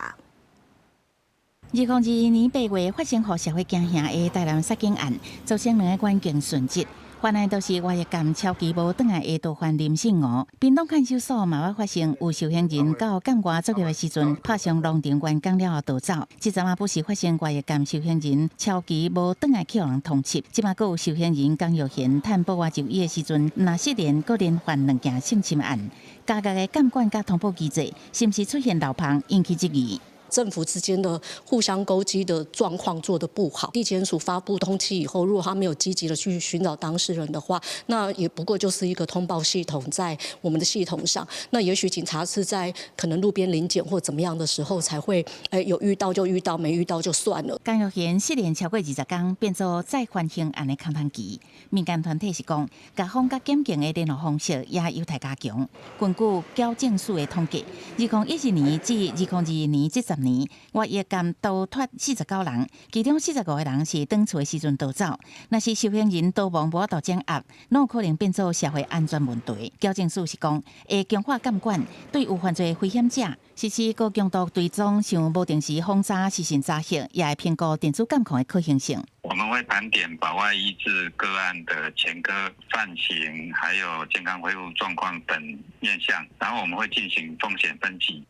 2022年8月發生予社會驚嚇的台南殺警案，造成兩个員警殉職。犯案都是外役監超期無轉來的逃犯林信吾。屏東看守所嘛捌發生有受刑人到監外作業的時陣，拍傷農場員工了後逃走。這陣仔不時發生外役監受刑人超期無轉來去予人通緝。這馬閣有受刑人江玉賢趁保外就醫的時陣，若失聯，閣連犯兩件性侵案。監獄的監管佮通報機制，是毋是出現漏縫，引起質疑。政府之間的互相勾稽的狀況做得不好，地檢署發布通緝以後，如果他沒有積極的去尋找當事人的話，那也不過就是一個通報系統在我們的系統上。那也許警察是在可能路邊臨檢或怎麼樣的時候才會，有遇到就遇到，沒遇到就算了。江玉賢失聯超過20天，變做再犯刑案的空窗期。民間團體是講，獄方佮檢警的聯絡方式也有待加強。根據矯正署的統計，2011年至2022年這10年，外役監逃脫49人，其中45個人是轉厝的時陣逃走。若是受刑人逃亡無法度掌握，攏有可能變做社會安全問題。矯正署是講，會強化監管，對有犯罪危險者實施高強度追蹤，像無定時訪查、視訊查核，也會評估電子監控的可行性。我們會盤點保外醫治個案的前科、犯行，還有健康恢復狀況等面向，然後我們會進行風險分級。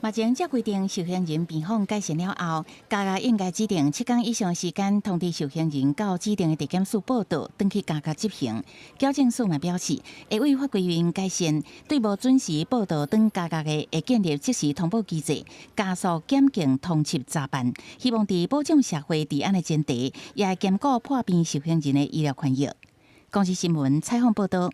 目前這規定受刑人病況改善了後，監獄應該指定7天以上時間通知受刑人到指定的地檢署報到，轉去監獄執行。矯正署嘛表示，會依法規定改善，對無準時報到轉監獄的，會建立即時通報機制，加速檢警通緝查辦。希望佇保障社會治安的前提，也會兼顧破病受刑人的醫療權益。公視新聞採訪報道。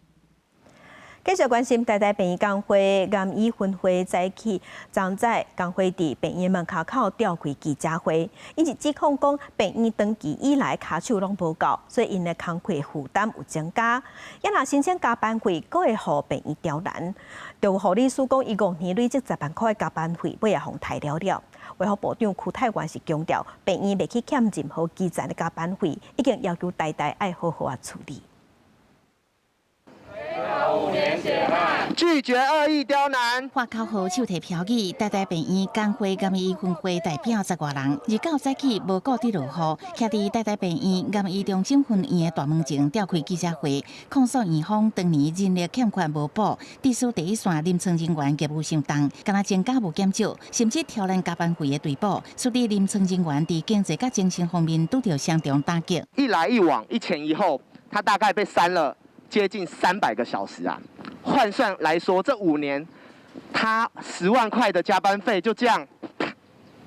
繼續關心台大病院工會癌醫分會早起，昨早工會佇病院門跤口召開記者會，𪜶是指控講病院長期以來跤手攏無夠，所以𪜶的工課負擔有增加。也若申請加班費，閣會予病院刁難。就有護理師講，伊5年累積10萬塊的加班費，尾仔予刣了了。衛福部長邱泰源是強調，病院袂去欠任何基層的加班費，已經要求台大愛好好仔處理。拒絕惡意刁難。發口號、手提標語，台大病院工會癌醫分會代表十外人，29早起無顧佇落雨，徛佇台大病院癌醫中心分院的大門前召開記者會，控訴院方長年人力欠缺無補，致使第一線臨床人員業務傷重，敢若增加無減少，甚至挑戰加班費的追補，使得臨床人員佇經濟佮精神方面拄著雙重打擊。一來一往，一前一後，他大概被刪了接近300個小時啊！換算來說，這5年他10萬塊的加班費就這樣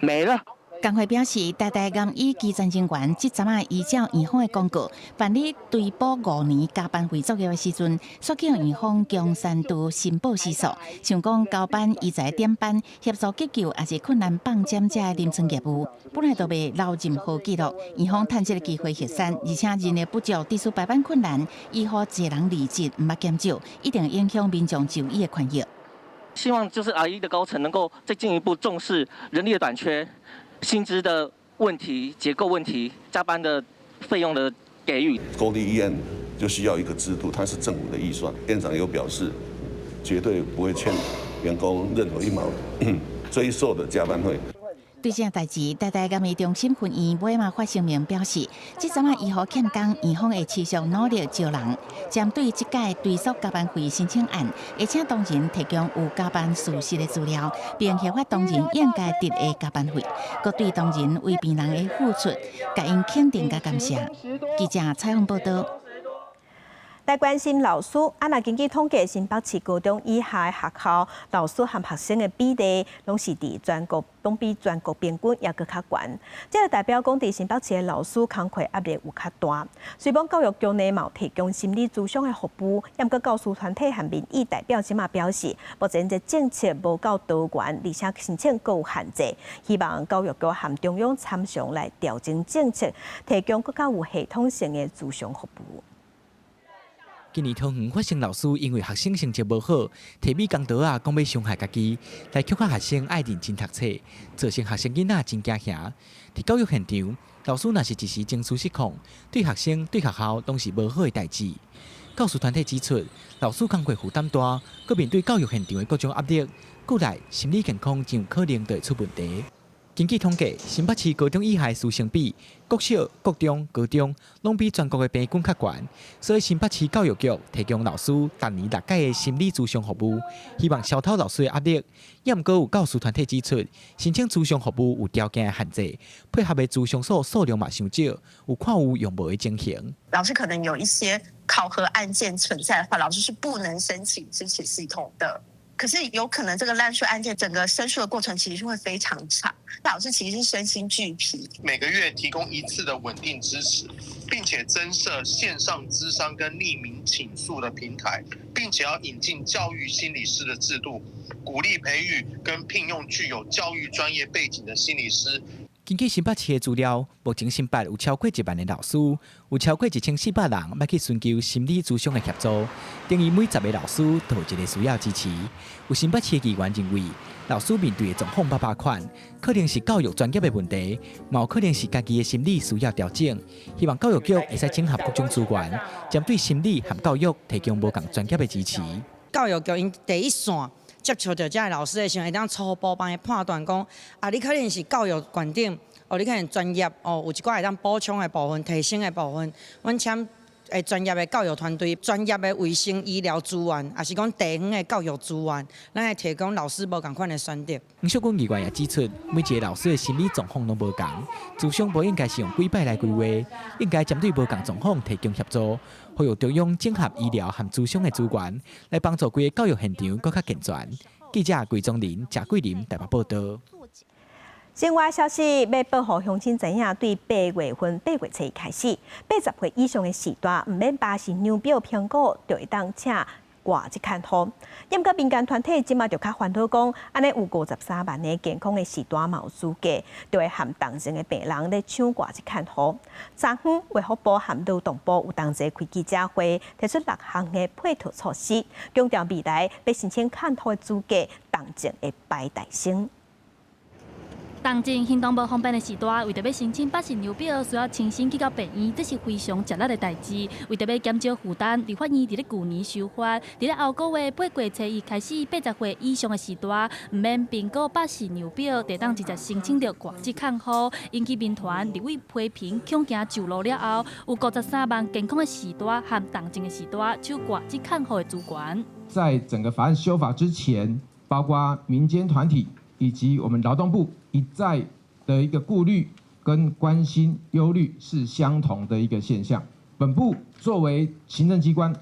沒了。工會表示，台大癌醫基層人員這陣仔依照院方的公告辦理追補5年加班費作業的時陣，煞去予院方強刪除申報時數，像講交班、醫材點班、協助急救，抑是困難放針這的臨床業務，本來就袂留任何記錄。院方趁這个機會核刪，而且人力不足，致使排班困難，醫護濟人離職毋捌減少，一定影響民眾就醫的權益。希望就是 RE 的高層能夠再進一步重視人力的短缺、薪資的問題、結構問題、加班的費用的給予。公立醫院就需要一個制度，它是政府的預算。院長有表示，絕對不會欠員工任何一毛追索的加班費。對這代誌，台大癌醫中心分院尾嘛發聲明表示，這陣仔醫護欠工，院方會持續努力招人。針對這屆追索加班費申請案，會請當事人提供有加班事實的資料，並核發當事人應該得的加班費。閣對當事人為病人的付出，共𪜶肯定佮感謝。記者採訪報道。來關心老師，啊，若根據統計，新北市高中以下的學校老師和學生的比例，攏是佇全國攏比全國平均猶閣較懸。這個代表講，佇新北市的老師工課壓力有較大。雖罔教育局呢，嘛有提供心理諮商的服務，毋過教師團體和民意代表這馬表示，目前這政策無夠多元，而且申請閣有限制，希望教育局和中央參詳來調整政策，提供閣較有系統性的諮商服務。今年桃園發生老師因為學生成績無好，提美工刀仔講欲傷害家己，來恐嚇學生愛認真讀冊，造成學生囡仔真驚嚇。佇教育現場，老師若是一時情緒失控，對學生、對學校攏是無好的代誌。教師團體指出，老師工課負擔大，閣面對教育現場的各種壓力，過來心理健康真有可能就會出問題。根據統計，新北市高中以下的師生比，國小、國中、高中攏比全國的平均較懸，所以新北市教育局提供老師逐年六擺的心理諮商服務，希望消除老師的壓力。也毋過有教師團體指出，申請諮商服務有條件的限制，配合的諮商所數量嘛傷少，有看有用無的情形。老師可能有一些考核案件存在的話，老師是不能申請支持系統的。可是有可能這個濫訴案件整個申訴的過程其實會非常長，老師其實是身心俱疲。每個月提供一次的穩定支持，並且增設線上諮商跟匿名傾訴的平台，並且要引進教育心理師的制度，鼓勵培育跟聘用具有教育專業背景的心理師。根據新北市的資料，目前新北有超過1萬个老師，有超過1400人欲去尋求心理諮商的協助，等於每10个老師都有一个需要支持。有新北市的議員認為，老師面對的狀況百百款，可能是教育專業的問題，嘛有可能是家己的心理需要調整。希望教育局會使整合各種資源，針對心理和教育提供無仝專業的支持。教育局𪜶第一線接觸著遮个老師的時陣，會當初步幫伊判斷講，啊，你可能是教育觀點，哦，你可能專業哦，有一寡會當補充的部分、提升的部分，阮請專業的教育團隊、專業的衛生醫療資源，抑是講地方的教育資源，咱會提供老師無仝款的選擇。黃淑君議員也指出，每一个老師的心理狀況攏無仝，諮商無應該是用幾擺來規劃，應該針對無仝狀況提供協助，呼籲中央整合醫療和諮商的資源，來幫助規个教育現場閣較健全。記者桂宗林、賈桂林台北報道。新聞消息，欲報予鄉親知影，對八月份八月初一開始，80歲以上的序大，毋免巴氏量表評估，就會當請外籍看護。毋過民間團體這馬就較煩惱講，按呢有53萬个健康的序大嘛有資格，就會和重症的病人咧搶外籍看護。昨昏衛福部和勞動部有同齊開記者會，提出六項的配套措施，強調未來欲申請看護的資格，重症會排大升。重症行動無方便的序大，為著欲申請巴氏量表，需要親身去到病院，這是非常吃力的代誌。為著欲減少負擔，立法院佇咧舊年修法，佇咧後個月八月初一開始，80歲以上的序大，毋免評估巴氏量表，就當直接申請著外籍看護。引起民團立委批評，恐驚上路了後，有53萬健康的序大和重症的序大搶外籍看護的資源。在整個法案修法之前，包括民間團體以及我們勞動部一再的一個顧慮跟關心憂慮是相同的一個現象。本部作為行政機關，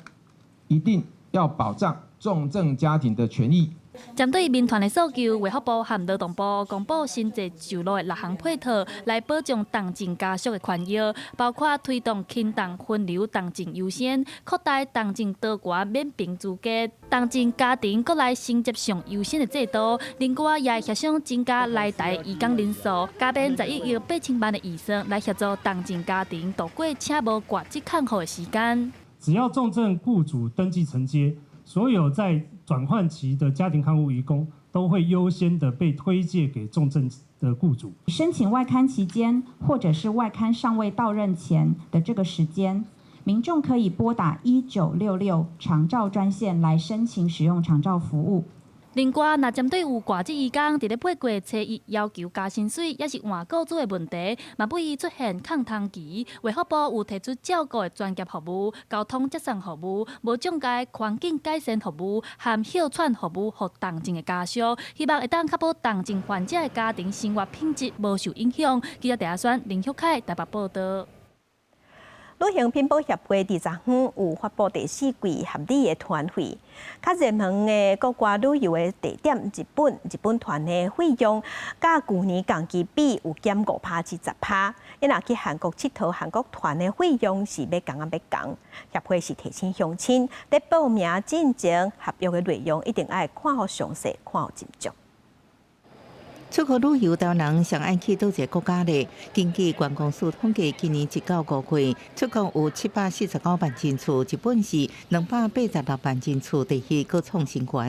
一定要保障重症家庭的權益。針對民團的訴求，衛福部和勞動部公布新制上路的六項配套，來保障重症家屬的權益，包括推動輕重分流、重症優先，擴大重症多元免評資格，重症家庭閣來承接上優先的制度。另外，也會協商增加來台移工人數，加編11億8千萬的預算來協助重症家庭度過請無外籍看護的時間。只要重症雇主登記承接，所有在轉換期的家庭看護移工都會優先的被推介給重症的雇主。申請外看期間，或者是外看尚未到任前的這個時間，民眾可以撥打1966長照專線來申請使用長照服務。另外，若針對有外籍移工佇咧八月初一要求加薪水，抑是換雇主的問題，嘛不宜出現空窗期。衛福部有提出照顧的專業服務、交通接送服務、無障礙環境改善服務和哮喘服務，予重症的家屬，希望會當確保重症患者的家庭生活品質無受影響。記者鄭阿宣、林旭凱台北報道。旅行品保協會佇昨昏有發布第四季合理的團費，較熱門的國外旅遊的地點，日本日本團的費用，佮舊年仝期比有減5%至10%。伊若去韓國𨑨迌，韓國團的費用是欲降仔欲降。協會是提醒鄉親，佇報名進前合約的內容一定愛看予詳細，看予斟酌。出國旅遊，台灣人上愛去佗一个國家咧？根據觀光署統計，今年一到五月，出國有749萬人次，日本是286萬人次，持續閣創新高。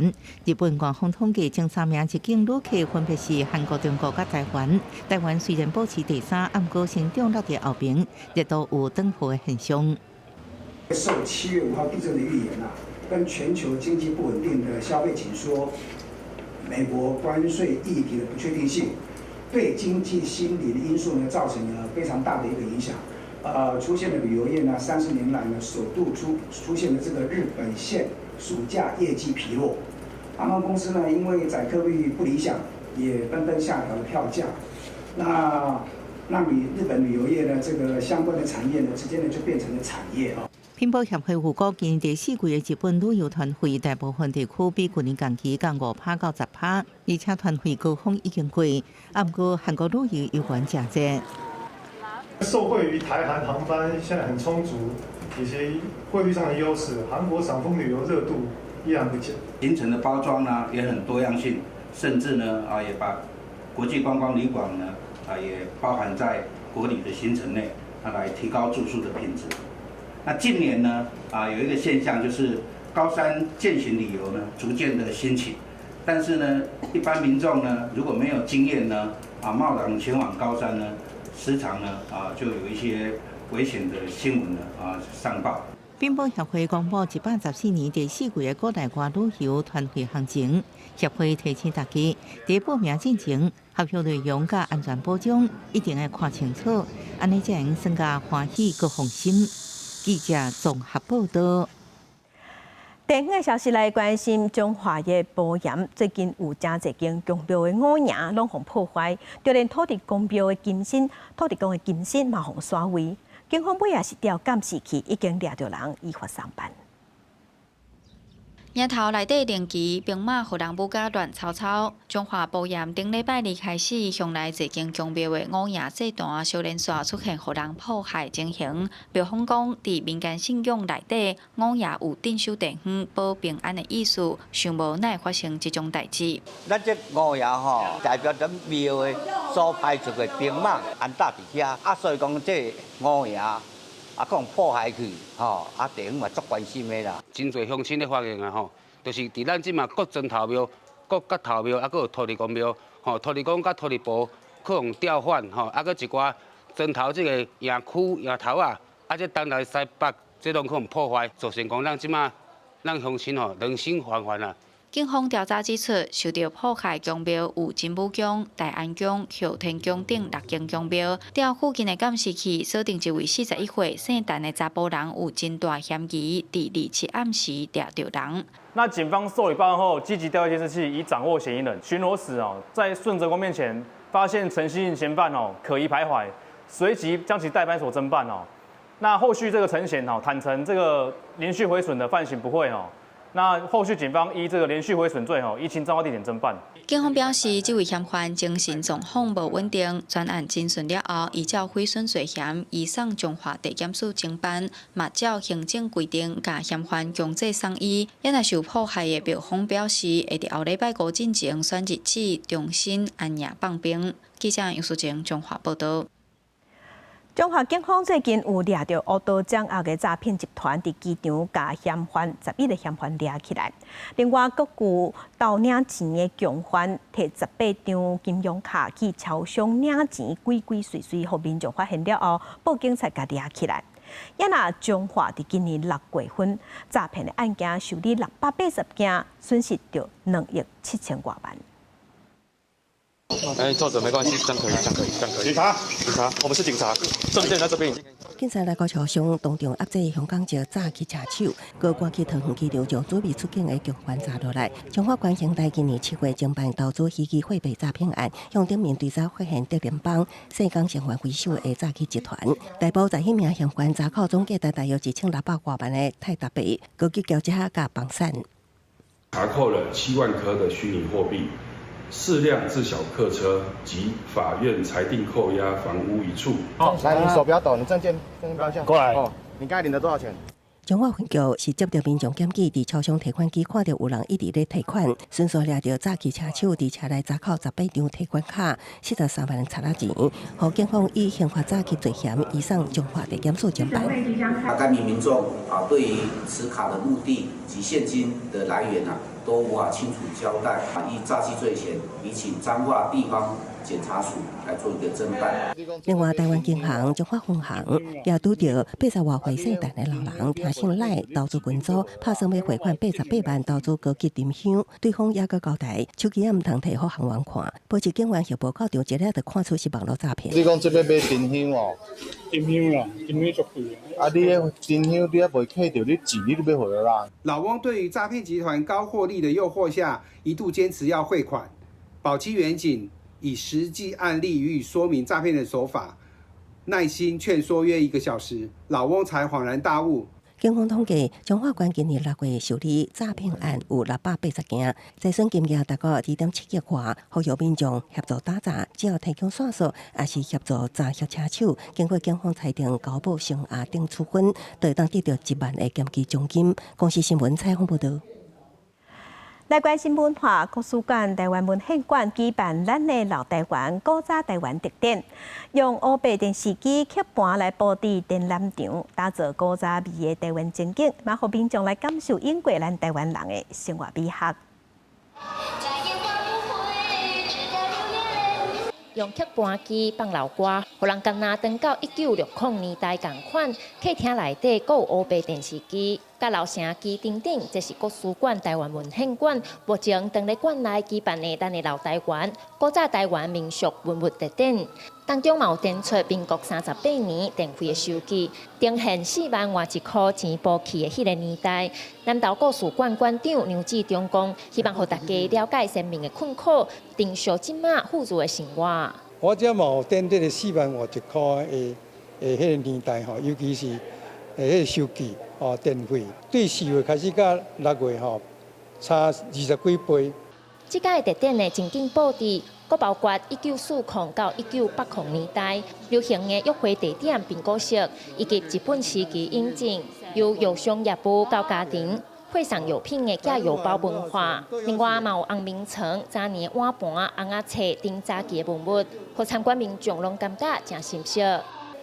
日本官方統計，前三名入境旅客分別是韓國、中國佮台灣。台灣雖然保持第三，毋過成長落佇後爿，熱度有轉好的現象。受7月5號地震的預言啊，跟全球經濟不穩定的消費緊縮。美國關稅議題的不確定性，對經濟心理的因素呢，造成了非常大的一個影響。出現了旅遊業呢，30年來呢，首度出現了這個日本線暑假業績疲弱。航空公司呢，因為載客率不理想，也紛紛下調了票價。那讓日本旅遊業呢，這個相關的產業呢，直接呢就變成了產業啊。品保協會預估，今年第四季的日本旅遊團費，大部分地區比舊年仝期降5%到10%，而且團費高峰已經過。啊，毋過韓國旅遊猶原誠濟。受惠於台韓航班現在很充足，以及匯率上的優勢，韓國賞楓旅遊熱度依然不減。行程的包裝呢也很多樣性，甚至呢啊也把國際觀光旅館呢啊也包含在國旅的行程內，啊來提高住宿的品質。那近年呢，啊有一個現象就是高山健行旅遊呢逐漸的興起，但是呢，一般民眾呢如果沒有經驗呢，啊貿然前往高山呢，時常呢啊就有一些危險的新聞呢啊上報。品保協會公布114年第四季的國內外旅遊團費行情，協會提醒大家，佇報名進前，合約內容佮安全保障一定愛看清楚，按呢才會耍甲歡喜閣放心。記者綜合報道。地方的消息來關心，彰化的埔鹽最近有誠濟間宮廟的五營攏予破壞，就連土地公廟的金身、土地公的金身嘛予損毀。警方尾仔是調監視器，已經掠著人依法送辦。迎頭內底龍旗兵馬予人舞甲亂糟糟。彰化埔鹽頂禮拜二開始，鄉內濟間宮廟的五營祭壇小連續出現予人破壞情形。廟方講，佇民間信仰內底，五爺有鎮守地方、保平安的意思，想無哪會發生這種代誌。咱這五爺吼，代表咱廟的所派出的兵馬安搭佇遐，啊，所以講這五爺啊，講破壞去，吼，啊，地方嘛足關心的啦。真濟鄉親咧發現啊，吼，就是佇咱這馬各莊頭廟、各角頭廟，啊，閣有土地公廟，吼，土地公佮土地婆去予調換，吼，啊，閣一寡磚頭這個營區、營頭仔，啊，這東南西北，這攏去予破壞，造成講咱這馬咱鄉親吼人心惶惶啊。警方調查指出，受著破壞宮廟有真武宮、大安宮、後天宮等六間宮廟。調附近的監視器鎖定一位41歲姓陳的查埔人有真大嫌疑，佇27暗時掠著人。那警方受理報案後，積極調閱監視器，以掌握嫌疑人。巡邏時哦，在順澤宮面前發現陳姓嫌犯哦可疑徘徊，隨即將其帶派出所偵辦哦。那後續這個陳嫌哦坦承這個連續毀損的犯行不諱哦。那後續警方依這個連續毀損罪吼，移送彰化地檢偵辦。警方表示，這位嫌犯精神狀況無穩定，全案偵訊了後，依照毀損罪嫌移送彰化地檢署偵辦，嘛照行政規定，共嫌犯強制送醫。也若受破壞的廟方表示，會佇後禮拜五進前選日子重新安營放兵。記者楊淑靜彰化報道。彰化警方最近有掠著烏刀掌握的詐騙集團，佇機場共嫌犯11個嫌犯掠起來。另外，閣有偷領錢的共犯，提18張金融卡去超商領錢，鬼鬼祟祟，予民眾發現了後，報警才共掠起來。也若彰化佇今年6月份詐騙的案件受理680件，損失著2億7千外萬。哎，坐著沒關係，這樣可以，這樣可以，這樣可以。警察，警察，我們是警察，證件在這邊。警察來到車廂當場壓制香港籍詐欺車手，閣趕去桃園機場將準備出境的共犯抓落來。彰化縣刑隊今年7月偵辦投資虛擬貨幣詐騙案，向頂面追查發現竹聯幫、世港成員為首的詐欺集團，逮捕11名嫌犯，查扣總價值大約1600外萬的泰達幣，閣去交這佮房產。查扣了7萬顆的虛擬貨幣、4輛自小客車及法院裁定扣押房屋一處。好，來，你手不要抖，你證件證件報一下。過來。哦，你剛才領了多少錢？彰化分局是接到民眾檢舉，佇車廂提款機看著有人一直咧提款，迅速掠著詐欺車手，佇車內查扣18張提款卡，43萬賊仔錢，予警方以刑罰詐欺罪嫌移送彰化地檢署偵辦。該名民眾啊，對於持卡的目的及現金的來源啊，都無法清楚交代，以詐欺罪嫌，移請彰化地方檢察署來做一個偵辦。另外，台灣銀行彰化分行也拄著80外歲聖誕的老人，聽信賴投資群組，拍算欲匯款88萬投資高級沉香，對方猶閣交代手機仔毋通提予行員看，報一警員協報到場，一下就看出是網路詐騙。你講這欲買沉香哦？沉香啦，沉香足貴。啊，你彼沉香你猶袂客著，你錢你都欲予人。老翁對於詐騙集團高獲利的誘惑下，一度堅持要匯款，保區員警以實際案例予以說明詐騙的手法，耐心勸說約1個小時，老翁才恍然大悟。警方統計，彰化縣今年6月受理詐騙案有680件，財損金額達到2.7億外，呼籲民眾協助打詐，只要提供線索，抑是協助查獲車手，經過警方裁定交保生押等處分，就會當得著1萬的檢舉獎金。公視新聞採訪報導。來關心文化，國史館台灣文獻館舉辦咱的老台灣古早台灣特展，用烏白電視機曲盤來佈置展覽場，打造古早味的台灣情景，嘛予民眾來感受永過咱台灣人的生活美學。用曲盤機放老歌，予人敢若轉到1960年代仝款。客廳內底閣有烏白電視機、佮留聲機等等，這是國史館台灣文獻館目前當咧館內舉辦的咱的老台灣古早台灣民俗文物特展，當中嘛有展出民國38年電費的收據，呈現4萬外一箍錢簿去的彼个年代。南投故事館館長梁志忠講，希望予大家了解先民的困苦，珍惜這馬富足的生活。我這嘛有展這个4萬外一箍的彼个年代吼，尤其是彼个收據哦，電費對4月開始到6月吼，差20幾倍。這屆特展的情景布置，閣包括1940到1980年代流行的約會地點蘋果色，以及日本時期引進由藥商業務到家庭會送藥品的寄藥包文化。另外嘛有紅明床、早年碗盤、尪仔冊等早期的文物，予參觀民眾攏感覺誠新鮮。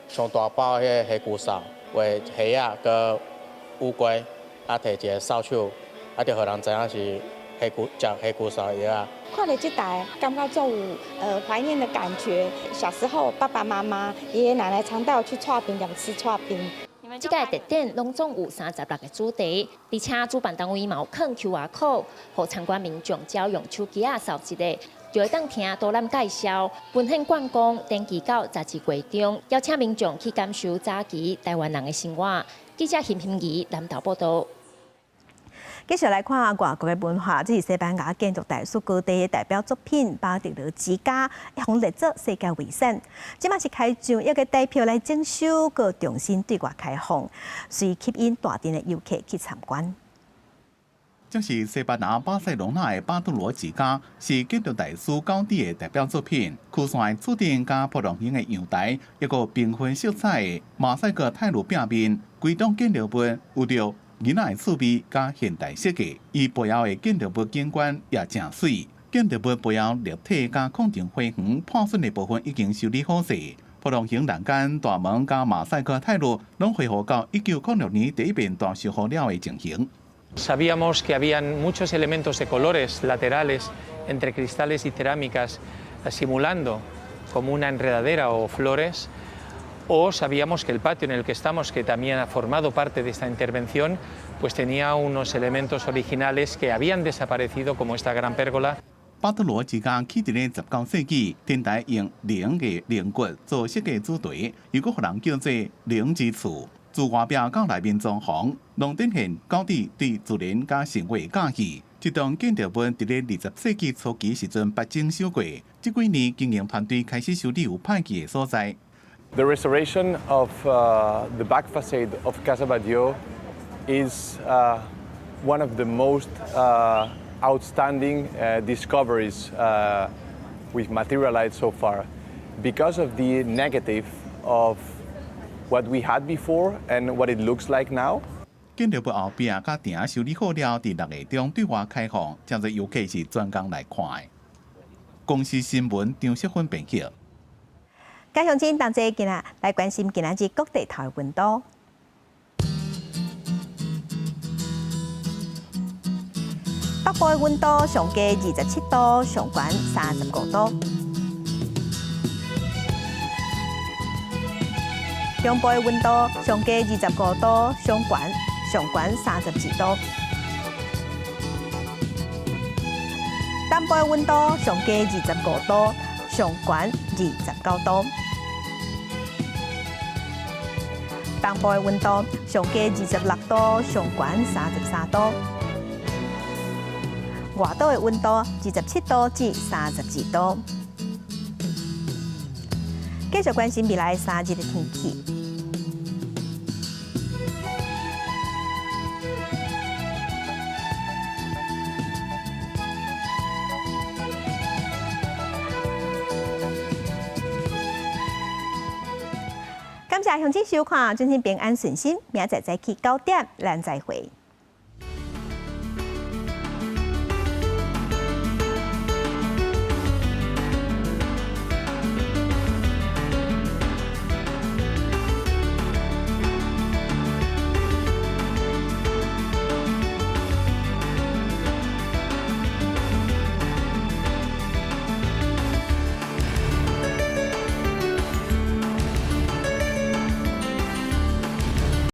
上大包彼个蝦蠱掃，畫蝦仔佮烏龜，啊，提一个掃帚，啊，就予人知影是蝦蠱食蝦蠱掃藥仔。看著這台，感覺足有懷念的感覺。小時候爸爸媽媽、爺爺奶奶常帶我去剉冰店吃剉冰。這屆特展攏總有36個主題，而且主辦單位嘛有囥 QR code，予參觀民眾只要用手機仔掃一下，就會當聽導覽介紹。文獻館講，展期到12月中，邀請民眾去感受早期台灣人的生活。記者邢欣怡南投報導。繼續來看外國的文化，這是西班牙建築大師高迪的代表作品《巴特羅之家》，予列做世界遺產。這馬是開上一個代表來整修，閣重新對外開放，隨吸引大陣的遊客去參觀。這是西班牙巴塞隆納的巴杜羅之家，是建築大師高迪的代表作品。曲線的柱頂佮波浪形的陽台，一個繽紛色彩的馬賽克泰魯壁面，規棟建築物有著囡仔的趣味佮現代設計，伊背後的建築物景觀也誠媠。建築物背後立體佮空中花園破損的部分已經修理好勢。波浪形欄杆、大門佮馬賽克泰魯，攏恢復到1906年第一遍大修好了的情形。 Sabíamos que habían muchos elementos de colores laterales entre cristales y cerámicas simulando como una enredadera o flores, o sabíamos que el patio en el que estamos, que también ha formado parte de esta intervención, pues tenía unos elementos originales que habían desaparecido, como esta gran pérgola. 巴特羅之家起佇咧19世紀，天台用龍的龍骨做設計主題，又閣予人叫做龍之厝。自外壁到內面裝潢，攏展現高迪對自然佮生活的佮意。這棟建築物佇咧20世紀初期時陣捌整修過，這幾年經營團隊開始修理有歹去的所在。 The restoration of the back facade of Casa Batlló is one of the most outstanding discoveries we've materialized so far because of the negative of what we had before and what it looks like now. 建築物後壁佮埕修理好了，佇6月中對外開放，誠濟遊客是專工來看的。公視新聞張淑芬編輯。各鄉親同齊今仔來關心今仔日各地頭的溫度。北部的溫度上低27度，上懸35度。中部的溫度上低25度，上懸32度。南部的溫度上低25度，上懸29度。東部的溫度上低26度，上懸33度。外島的溫度27度至32度。繼續關心未來3日的天氣。感謝鄉親收看，祝您平安順心，明仔載早起9點，咱再會。